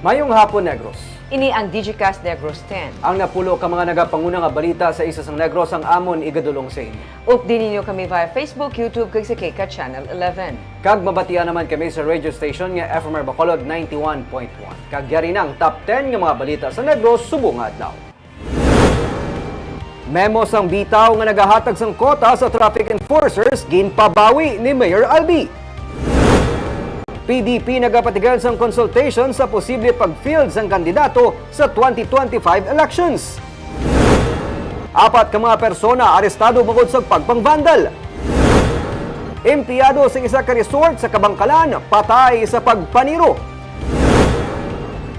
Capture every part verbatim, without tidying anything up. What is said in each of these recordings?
Mayong hapon, Negros. Ini ang Digicast Negros ten. Ang napulo ka mga nagapanguna nga balita sa isla sang Negros ang amon igadulong sa inyo. Updi ninyo kami via Facebook, YouTube, kag sa K CAT Channel eleven. Kag mabatian naman kami sa radio station nga F M R Bacolod ninety-one point one. Kag yari na ang top ten nga mga balita sa Negros subong nga adlaw. Memo sang bitaw nga nagahatag sang kota sa traffic enforcers ginpabawi ni Mayor Albi. P D P nagapatigil sang consultation sa posible pag-field sang kandidato sa twenty twenty-five elections. Apat ka mga persona arestado bangod sa pagpangvandal. Empleyado sa isa ka resort sa Kabangkalan patay sa pagpaniro.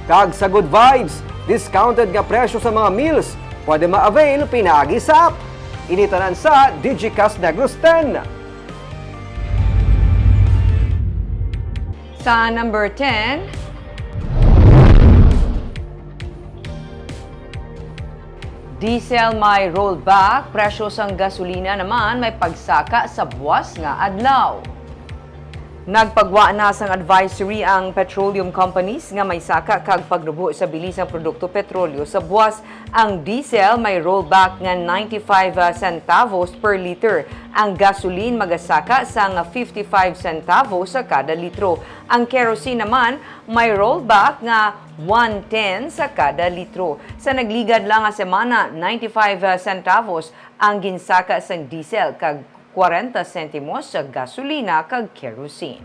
Kag sa Good Vibes, discounted nga presyo sa mga meals pwede ma-avail pinaagi sa app. Ini tanan sa Digicast Negros ten. Sa number ten, diesel may rollback, presyo sang gasolina naman may pagsaka sa buwas nga adlaw. Nagpagwa na sang advisory ang petroleum companies nga may saka kag pagnubo sa bili sang produkto petrolyo sa buwas. Ang diesel may rollback nga ninety-five centavos per liter. Ang gasoline magasaka sang fifty-five centavos sa kada litro. Ang kerosene naman may rollback nga one ten sa kada litro. Sa nagligad lang nga semana, ninety-five centavos ang ginsaka sang diesel kag kwarenta sentimos sa gasolina kag kerosene.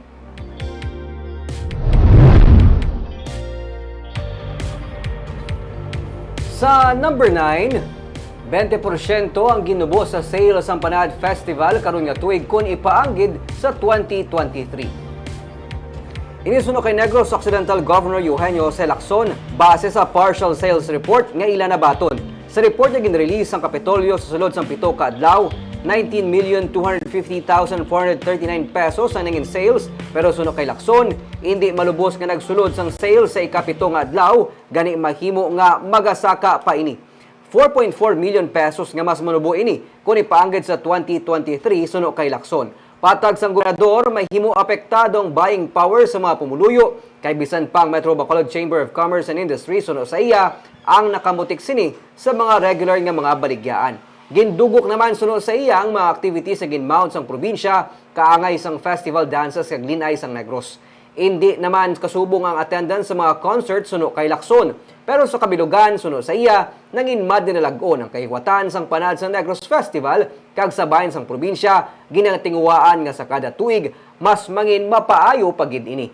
Sa number nine, twenty porsyento ang ginubo sa sales sang Panad Festival karon nga tuig kon ipaanggid sa twenty twenty-three. Ini suno kay Negros Occidental Governor Eugenio Jose Lacson base sa partial sales report nga ila nabaton. Sa report nga ginrelease sang Kapitolyo sa sulod sang pito ka adlaw, nineteen million two hundred fifty thousand four hundred thirty-nine pesos ang nangin sales, pero suno kay Lacson, indi malubos nga nagsulod sang sales sa ikapito nga adlaw, gani mahimo nga magasaka pa ini. Four point four million pesos nga mas manubo ini kon ipaanggid sa twenty twenty-three, suno kay Lacson. Patag sang gobernador, mahimo apektado ang buying power sa mga pumuluyo, kay bisan pa ang Metro Bacolod Chamber of Commerce and Industry, suno sa iya, ang nakamutik sini sa mga regular nga mga baligyaan. Gindugok naman, suno sa iya, ang mga activities nga gin-mount sang probinsya kaangay sang festival dances kag lin-ay sang Negros. Indi naman kasubong ang attendance sa mga concert, suno kay Lacson, pero sa kabilugan, suno sa iya, nangin madinalag-on ang kahiwatan sang Panad sang Negros Festival, kag sa bahin sang probinsya, ginatinguhaan nga sa kada tuig mas mangin mapaayo pa gid ini.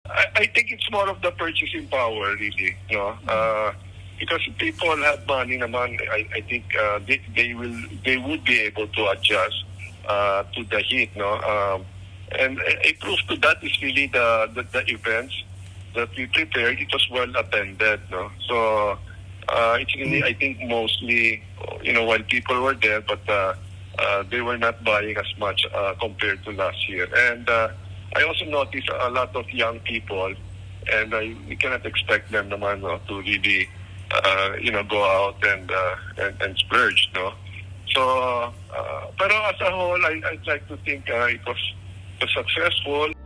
I, I think it's more of the purchasing power, really, no? Uh, because people have money naman, I, I think uh, they, they will they would be able to adjust uh, to the heat, no? Um, and a a proof to that is really the, the, the events that we prepared. It was well attended, no? So uh, it's really, I think, mostly, you know, while people were there, but uh, uh, they were not buying as much uh, compared to last year. And uh, I also noticed a lot of young people, and I, we cannot expect them naman, no, to really, uh, you know, go out and, uh, and and splurge, no. So, uh, pero as a whole, I, I'd like to think uh, it was, was successful.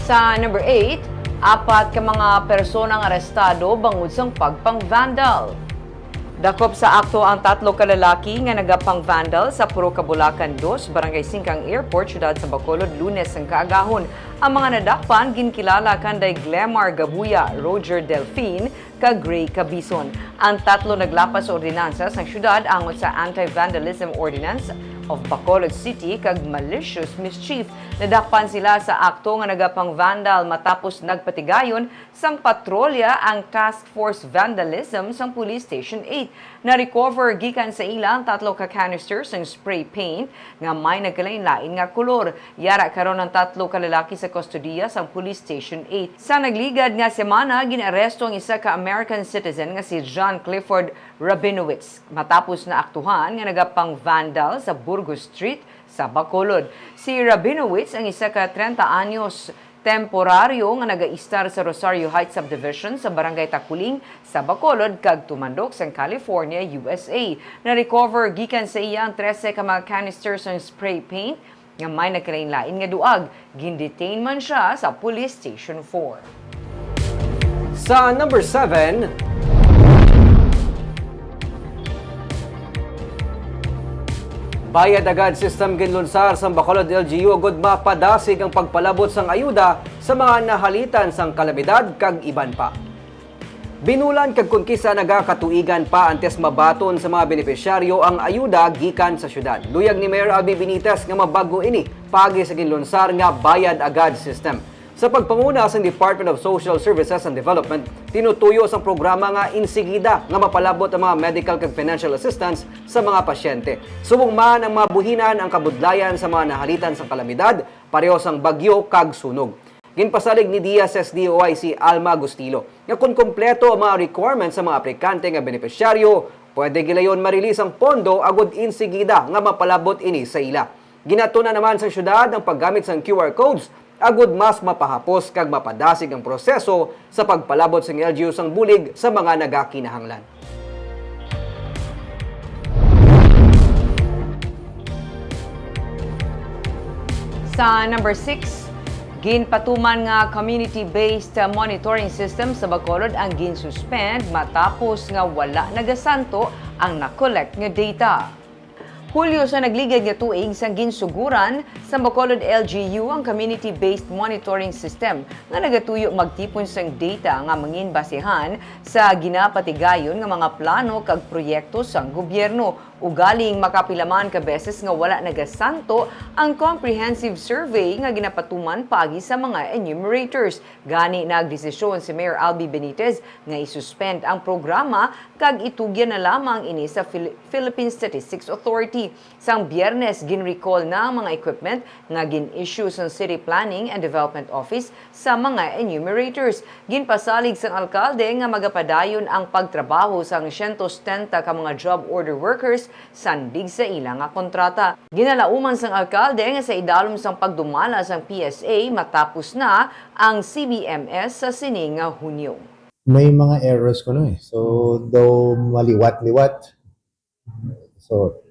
Sa number eight, apat ka mga personang arestado bangod sang pagpang-vandal. Dakop sa akto ang tatlo ka lalaki nga nagapang-vandal sa Purok Kabulacan dos, Barangay Singkang Airport, Siyudad sa Bacolod, Lunes sang kaagahon. Ang mga nadakpan ginkilala kanday Glemar Gabuya, Roger Delfin, kag Ray Cabison. Ang tatlo naglapas sa ordinansa sang siyudad angot sa Anti-Vandalism Ordinance of Bacolod City kag Malicious Mischief. Nadakpan sila sa akto nga nagapang-vandal matapos nagpatigayon sang patrolya ang Task Force Vandalism sang Police Station eight. Na-recover gikan sa ila ang tatlo ka canister sang spray paint nga may nagkalain-lain nga kolor. Yara karon ang tatlo ka lalaki sa kustodiya sang Police Station eight. Sa nagligad nga semana, gin-aresto ang isa ka American citizen nga si John Clifford Rabinowitz matapos naaktuhan nga nagapang-vandal sa Burgos Street sa Bacolod. Si Rabinowitz ang isa ka treinta anyos temporaryo nga nagaistar sa Rosario Heights Subdivision sa Barangay Taculing sa Bacolod kag tumandok sang California, U S A. Na-recover gikan sa iya ang trese ka mga canister sang spray paint, nga may nagkalain-lain nga duag. Gindetain man siya sa Police Station four. Sa number seven, bayad agad system ginlunsar sang Bacolod L G U agud mapadasig ang pagpalabot sang ayuda sa mga nahalitan sang kalamidad kag iban pa. Binulan kag kon kisa nagakatuigan pa antes mabaton sa mga benepisyaryo ang ayuda gikan sa syudad. Luyag ni Mayor Albee Benitez nga mabag-o ini paagi sa ginlunsar nga bayad agad system. Sa pagpanguna sang Department of Social Services and Development, tinutuyo sang programa nga insigida nga mapalabot ang mga medical kag financial assistance sa mga pasyente. Subong man ang mga buhinan ang kabudlayan sa mga nahalitan sang kalamidad, pareho sang bagyo kag sunog. Ginpasalig ni Diaz S D O I si Alma Agustilo nga kon kompleto ang mga requirements sa mga aplikante nga benepisyaryo, pwede gilayon ma-release ang pondo agud insigida nga mapalabot ini sa ila. Ginatuna naman sang syudad ang paggamit sang Q R codes agud mas mapahapos kag mapadasig ang proseso sa pagpalabot sang L G U sang bulig sa mga nagakinahanglan. Sa number six, ginpatuman nga community-based monitoring system sa Bacolod ang ginsuspend matapos nga wala nagasanto ang na-collect nga data. Hulyo sa nagligad nga tuig sang ginsuguran sa Bacolod L G U ang community-based monitoring system nga nagatuyo magtipon sang data nga mangin basehan sa ginapatigayon nga mga plano kag proyekto sang gobyerno. Ugaling makapila man ka beses nga wala nagasanto ang comprehensive survey nga ginapatuman paagi sa mga enumerators. Gani, nagdesisyon si Mayor Albee Benitez nga isuspend ang programa kag itugyan na lamang ini sa Phil-, Philippine Statistics Authority. Sang Biyernes, ginrecall na ang mga equipment nga gin-issue sang City Planning and Development Office sa mga enumerators. Ginpasalig sang alkalde nga magapadayon ang pagtrabaho sang siyento setenta ka mga job order workers sandig sa ila nga kontrata. Ginalauman sang alkalde nga sa idalom sang pagdumala sang P S A, matapos na ang C B M S sa sini nga Hunyo. May mga errors kuno eh. So, daw maliwat-liwat. So,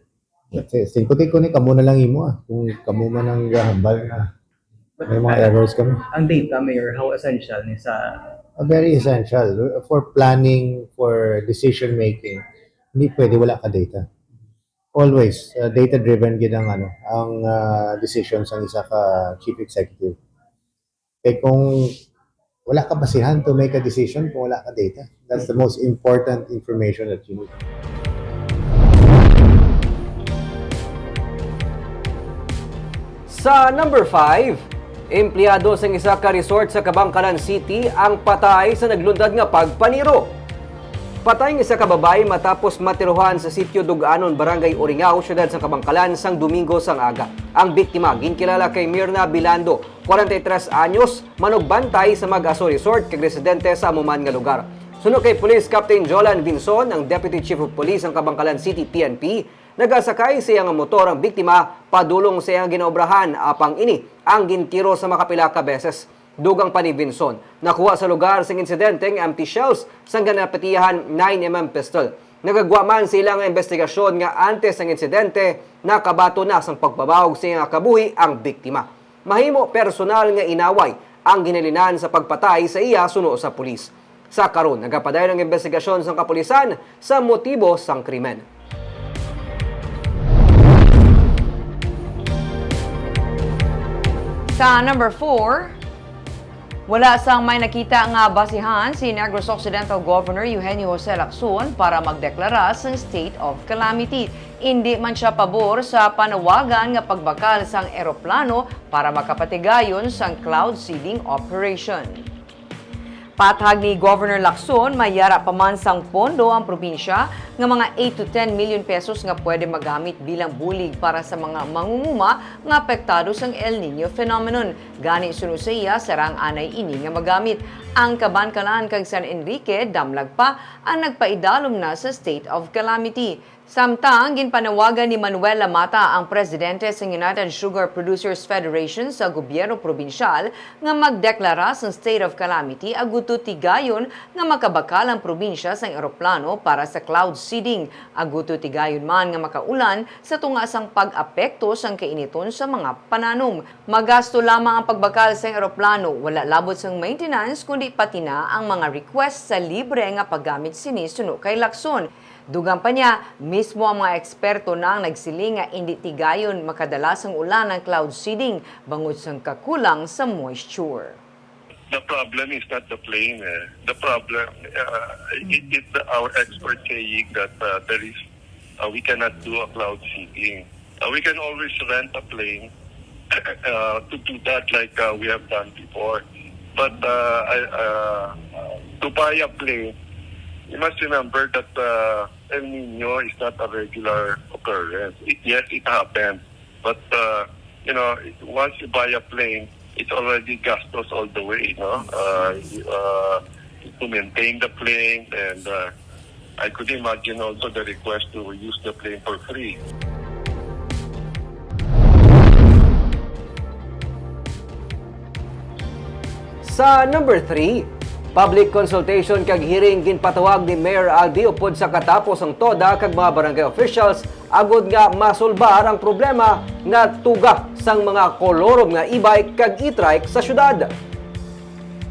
si-, singkuti ko ni, kamo na lang imo, ah. Kung kamo man ang gahambal nga may mga errors kami. Ang data, Mayor, how essential ni sa Ah, very essential for planning, for decision making. Hindi pwede wala ka data. Always, uh, data-driven gid ang, ano, ang, uh, decision sang isa ka chief executive. Kay kung wala ka basihan to make a decision kung wala ka data. That's the most important information that you need. Sa number five, empleyado sang isa ka resort sa Kabankalan City ang patay sa naglundad nga pagpaniro. Patay ang isa ka babayi matapos matiruhan sa Sitio Dug-anon, Barangay Uringao, siyudad sang Kabankalan, sang Domingo sang aga. Ang biktima ginkilala kay Mirna Bilando, kwarenta y tres anyos, manugbantay sa Mag-aso Resort kag residente sa amo man nga lugar. Suno kay Police Captain Jolan Vinson, ang Deputy Chief of Police sang Kabankalan City P N P, nagasakay sa iya nga motor ang biktima padulong sa iya nga ginaobrahan, apang ini ang gintiro sa makapila ka beses. Dugang pa ni Vinson, nakuha sa lugar sang insidente ang empty shells sang ginapatiyahan nine M M pistol. Nagagwa man sa ila nga imbestigasyon nga antes sang insidente, nakabaton na sang pagpabawog sa iya nga kabuhi ang biktima. Mahimo personal nga inaway ang ginhalinan sa pagpatay sa iya, suno sa pulis. Sa karon, nagapadayon ang imbestigasyon sang kapulisan sa motibo sang krimen. Sa number four, wala sang may nakita nga basihan si Negros Occidental Governor Eugenio Jose Lacson para magdeklara sang state of calamity. Indi man sia pabor sa panawagan nga pagbakal sang eroplano para makapatigayon sang cloud seeding operation. Pathag ni Governor Lacson, may yara pa man sang pondo ang probinsya nga mga eight to ten million pesos nga pwede magamit bilang bulig para sa mga mangunguma nga apektado sang El Niño phenomenon. Gani, suno sa iya, sarang anay ini nga magamit. Ang Kabankalan kag San Enrique, damlag pa, ang nagpaidalom na sa state of calamity. Samtang ginpanawagan ni Manuel Lamata, ang presidente sa United Sugar Producers Federation sa gobyerno probinsyal, nga magdeklara sang state of calamity agud to tigayon nga makabakal ang probinsya sang eroplano para sa cloud seeding, agud to tigayon man nga makaulan sa tunga sang pag-apekto sang kainiton sa mga pananom. Magasto lamang ang pagbakal sang eroplano, wala labot sang maintenance, kundi pati na ang mga request sa libre nga paggamit sini suno kay Lacson. Dugang pa niya, mismo ang mga eksperto na ang nagsiling nga indi tigayon makadala sang ulan ang cloud seeding bangod sang kakulang sa moisture. The problem is not the plane. Eh. The problem uh, is the, our experts saying that uh, there is uh, we cannot do a cloud seeding. Uh, we can always rent a plane uh, to do that like uh, we have done before. But uh, I, uh, to buy a plane, you must remember that uh, El Nino is not a regular occurrence. It, yes, it happened. But uh, you know, once you buy a plane, it's already gastos all the way, no? Uh, uh, to maintain the plane, and uh, I could imagine also the request to use the plane for free. Sa number three, public consultation kag hearing ginpatawag ni Mayor Albi upod sa katapos ang TODA kag mga barangay officials agod nga masulbar ang problema nga tuga sang mga kolorom nga e-bike kag e-trike sa syudad.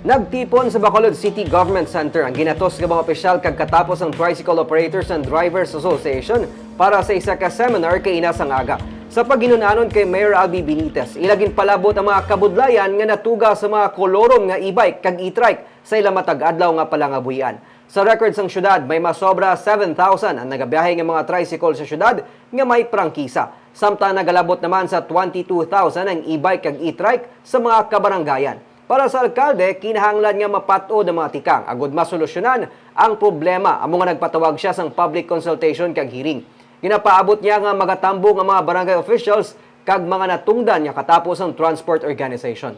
Nagtipon sa Bacolod City Government Center ang ginatos nga mga opisyal kag katapos ang Tricycle Operators and Drivers Association para sa isa ka seminar kaina sang aga. Sa paghinun-anon kay Mayor Albi Benitez, ila ginpalabot ang mga kabudlayan nga natuga sa mga kolorom nga e-bike kag e-trike sa ila matag adlaw nga palangabuhian. Sa record sang syudad, may masobra seven thousand ang nagabiyahe nga mga tricycle sa syudad nga may prangkisa, samtang nagalabot naman sa twenty-two thousand ang e-bike kag e-trike sa mga kabaranggayan. Para sa alkalde, kinahanglan nga mapat-od ang mga tikang agud masolusyonan ang problema, amo nga nagpatawag siya sang public consultation kag hearing. Ginapaabot niya nga magatambong ang mga barangay officials kag mga natungdan nga katapos ang transport organization.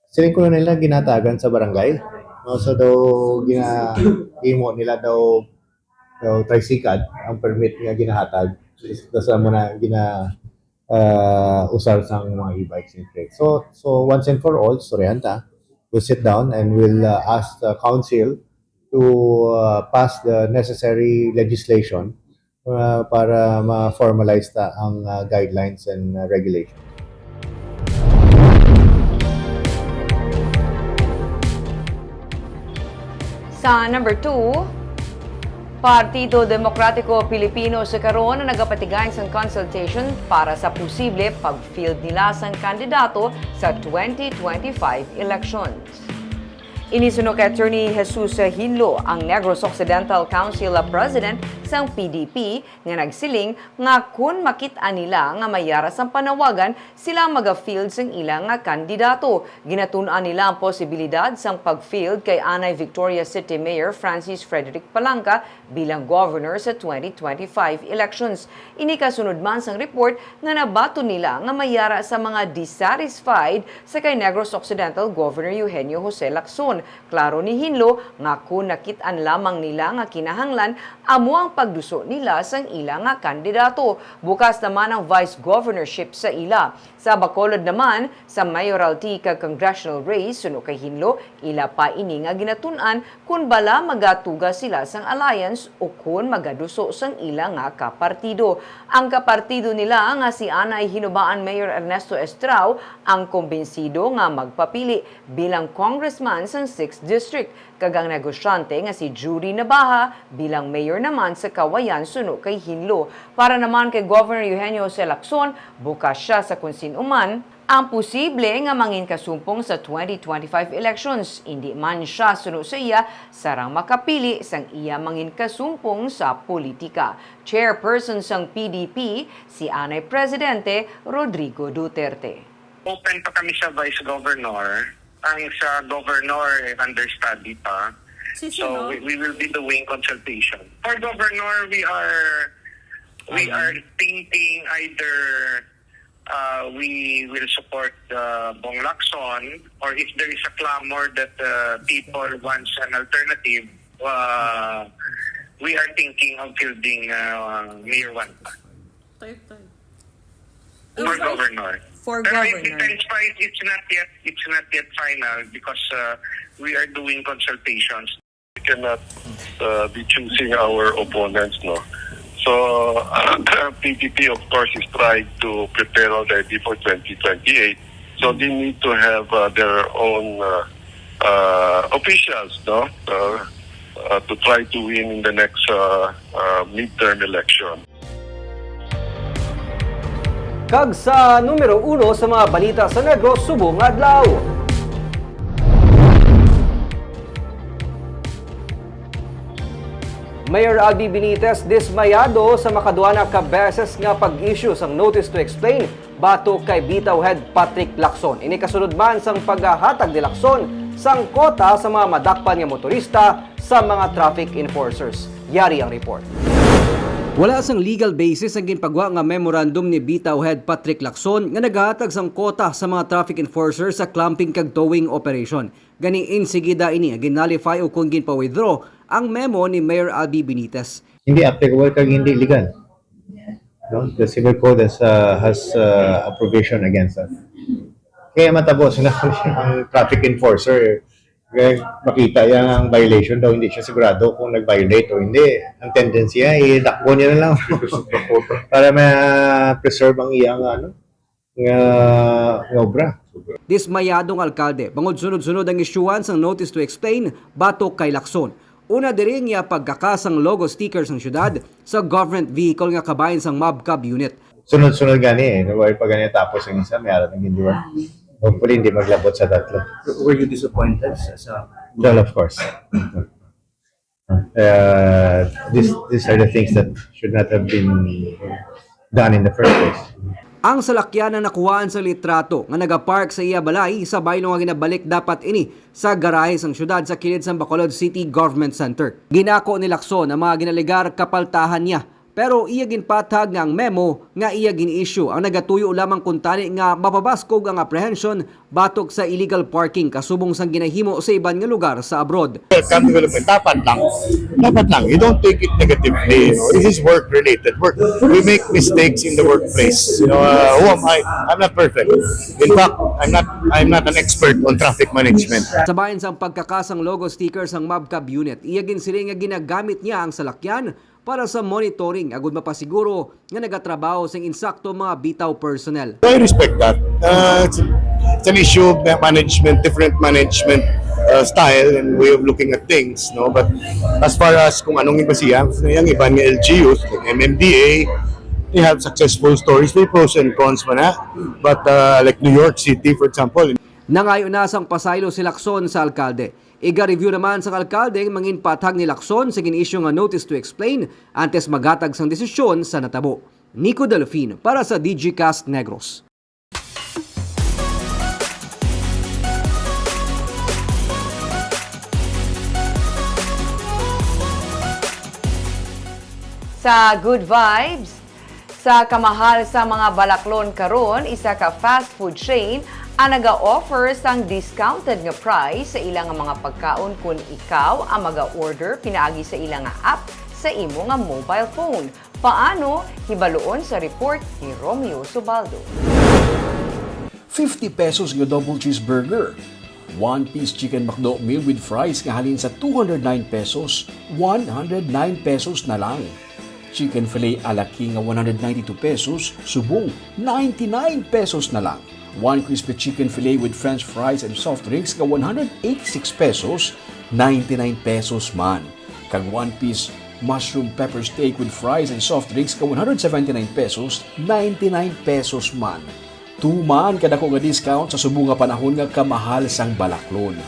Siling kuno nila ginatagan sa barangay. No? So daw gina-, imo nila daw, daw tricycle ang permit nga ginahatag. Tapos mo na gina, uh, usar sang mga e-bikes and trade. So, so once and for all, surihan ta, we'll sit down and we'll uh, ask the council to uh, pass the necessary legislation uh, para ma-formalize ta ang uh, guidelines and uh, regulations. Sa number two, Partido Demokratiko Pilipino sa karon nagapatigay sang consultation para sa posible pag-field nila sang kandidato sa twenty twenty-five elections. Ini suno kay Attorney Jesus Hinlo, ang Negros Occidental Council President sang P D P, nga nagsiling nga kon makit-an nila nga may yara sang panawagan, sila maga-field sang ila nga kandidato. Ginatun-an nila ang posibilidad sang pag-field kay anay Victoria City Mayor Francis Frederick Palanca bilang governor sa twenty twenty-five elections. Ini kasunod man sang report nga nabaton nila nga may yara sa mga dissatisfied sa kay Negros Occidental Governor Eugenio Jose Lacson. Klaro ni Hinlo nga kon nakit-an lamang nila nga kinahanglan, amo ang pagduso nila sang ila nga kandidato. Bukas naman ang vice governorship sa ila. Sa Bacolod naman, sa mayoralty kag congressional race, suno kay Hinlo, ila pa ini nga ginatun-an kon bala magatuga sila sang alliance o kon magaduso sang ila nga kapartido. Ang kapartido nila nga si anay Hinubaan Mayor Ernesto Estrao ang kumbinsido nga magpapili bilang congressman sang sixth District, kag ang negosyante nga si Judy Nabaha bilang mayor naman sa Cauayan suno kay Hinlo. Para naman kay Governor Eugenio Jose Lacson, bukas sia sa kon sin-o man ang posible nga mangin kasumpong sa twenty twenty-five elections, indi man sia suno sa iya sarang makapili sang iya mangin kasumpong sa politika. Chairperson sang P D P, si anay Presidente Rodrigo Duterte. Open pa kami sa Vice Governor. Ang sa Governor, eh, understudy pa. Si So, sino? we, we will be doing consultation. For Governor, we are we Um, are thinking either uh, we will support uh, Bong Lacson, or if there is a clamor that uh, people wants an alternative, uh, we are thinking of fielding uh, Mayor Juan Pa. Tayo, tayo. For Governor. For Pero it Governor. depends pa, it- it's not yet it's not yet final because uh, we are doing consultations. cannot uh, be choosing our opponents, no? So, P D P, of course, is trying to prepare already for twenty twenty-eight. So they need to have uh, their own uh, uh, officials, no? Uh, uh, to try to win in the next uh, uh, midterm election. Kag sa numero uno sa mga balita sa Negros subong adlaw. Mayor Albi Benitez dismayado sa makadua na ka beses nga pag-issue sang notice to explain batok kay Bitaw Head Patrick Lacson. Ini kasunod man sang paghatag ni Lacson sang kota sa mga madakpan nga motorista sa mga traffic enforcers. Yari ang report. Wala sang legal basis ang ginpagwa nga memorandum ni Bitaw Head Patrick Lacson nga nagahatag sang kota sa mga traffic enforcers sa clumping kag towing operation. Gani, insigida ini nga gin-nullify o kon ginpa-withdraw ang memo ni Mayor Albi Benitez. Hindi applicable kag hindi legal. No? The Civil Code has, uh, has uh, a provision against that. Kaya matabo sila ang traffic enforcer. Kaya makita niya ang violation daw, hindi siya sigurado kung nag-violate o hindi. Ang tendency niya, idakbo niya na lang. Para ma-preserve ang iyang ano, nga, nga obra. Dismayado ang alkalde bangod sunod-sunod ang isyuhan sang notice to explain batok kay Lacson. Una diri ang iya pagkaka sang logo sticker sang syudad sa government vehicle nga kabahin sang MobCab unit. Sunod-sunod gani eh. Wala pa gani tapos ang isa, may ara nang ginduwa. Hopefully, hindi maglabot sa tatlo. Were you disappointed sa, sa Well, of course. Uh, this, these are the things that should not have been done in the first place. Ang salakyan ang nakuhaan sa litrato nga nagapark sa iya balay sa baylo nga ginabalik dapat ini sa garahe sang syudad sa kilid sang Bacolod City Government Center. Ginako ni Lacson ang mga ginalegar kapaltahan niya, pero iya ginpathag nga ang memo nga iya gin-issue ang nagatuyo lamang kuntani nga mapabaskog ang apprehension batok sa illegal parking kasubong sang ginahimo sa iban nga lugar sa abroad. Welcome development. Dapat lang. Dapat lang. You don't take it negatively. You know? This is work-related. Work. We make mistakes in the workplace. You know, uh, who am I? I'm not perfect. In fact, I'm not I'm not an expert on traffic management. Sa bahin sang pagkaka sang logo sticker sang MobCab unit, iya ginsiling nga ginagamit niya ang salakyan para sa monitoring agud mapasiguro nga nagatrabaho sing insakto mga Bitaw personnel. I respect that. Uh, it's, it's an issue of ma- management, different management uh, style and way of looking at things, no? But as far as kung anong iba siya, yung iban nga L G Us, like M M D A, they have successful stories. May pros and cons man na. But uh, like New York City, for example, Nangayo na sang pasaylo si Lacson sa alkalde. Iga-review naman sang alkalde ang mangin pathag ni Lacson sa gin-issue nga notice to explain antes maghatag sang desisyon sa natabo. Nico Delfin para sa Digicast Negros. Sa Good Vibes, Sa kamahal sa mga balaklon karon, isa ka fast food chain ang naga-offer sang discounted nga price sa ila nga mga pagkaon kon ikaw ang maga-order pinaagi sa ila nga app sa imo nga mobile phone. Paano? Hibaluon sa report ni Romeo Subaldo. Fifty pesos nga double cheeseburger. One piece chicken McDo meal with fries nga halin sa two hundred nine pesos, one hundred nine pesos na lang. Chicken fillet a la king nga one hundred ninety-two pesos, subong ninety-nine pesos na lang. One crispy chicken fillet with french fries and soft drinks nga one hundred eighty-six pesos, ninety-nine pesos man. Kag one piece mushroom pepper steak with fries and soft drinks nga one hundred seventy-nine pesos, ninety-nine pesos man. Tuman kadako nga discount sa subong nga panahon nga kamahal sang balaklon.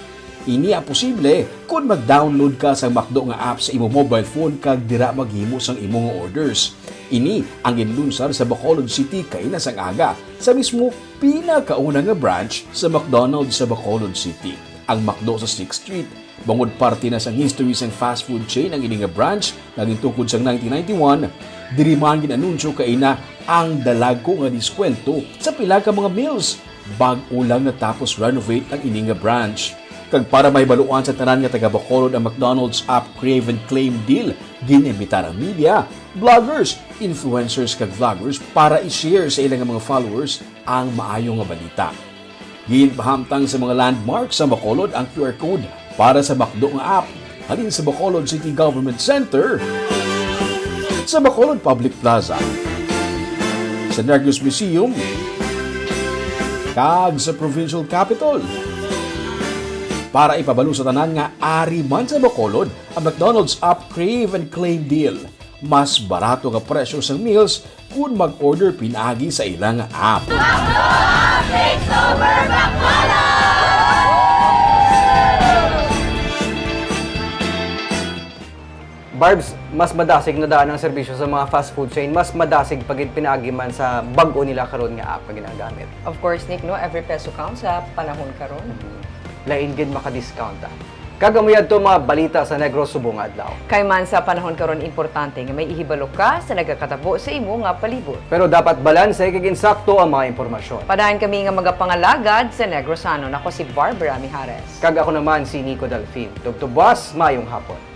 Ini ang posible kon mag-download ka sang McDo nga app sa imo mobile phone kag dira maghimo sang imo nga orders. Ini ang ginlunsad sa Bacolod City kaina sang aga sa mismo pinakauna nga branch sa McDonald's sa Bacolod City, ang McDo sa Sixth Street. Bangod parte na sang history sang fast food chain ang ini nga branch nga gintukod sang nineteen ninety-one, diri man gin-anunsyo kaina ang dalagko nga diskwento sa pila ka mga meals bag-o lang natapos renovate ang ini nga branch. Kag para mahibaluan sa tanan nga taga Bacolod ang McDonald's app Crave and Claim deal, gin-imbitar ang media, bloggers, influencers kag vloggers para i-share sa ila nga mga followers ang maayo nga balita. Ginpahamtang sa mga landmark sa Bacolod ang Q R code para sa McDo nga app. halin sa Bacolod City Government Center, sa Bacolod Public Plaza, sa Negros Museum, kag sa Provincial Capitol. Para ipabalo sa tanan nga ari man sa Bacolod ang McDonald's app Crave and Claim Deal. Mas barato nga presyo sa meals kun mag-order pinaagi sa ilang app. Barbs, mas madasig na daan ang serbisyo sa mga fast food chain, mas madasig pa gid pinaagi man sa bag-o nila karon nga app nga ginagamit. Of course, Nick, no, every peso counts sa panahon karon. Lain gid maka-discount, ah. Kag amo yadto mga balita sa Negros subong nga adlaw. Kay man sa panahon karon, importante nga may ihibalo ka sa nagakatabo sa imo nga palibot. Pero dapat balanse kag insakto ang mga impormasyon. Padayon kami nga magapangalagad sa Negrosanon. Ako si Barbara Mijares. Kag ako naman si Nico Delfin. Tubtob buwas, mayong hapon.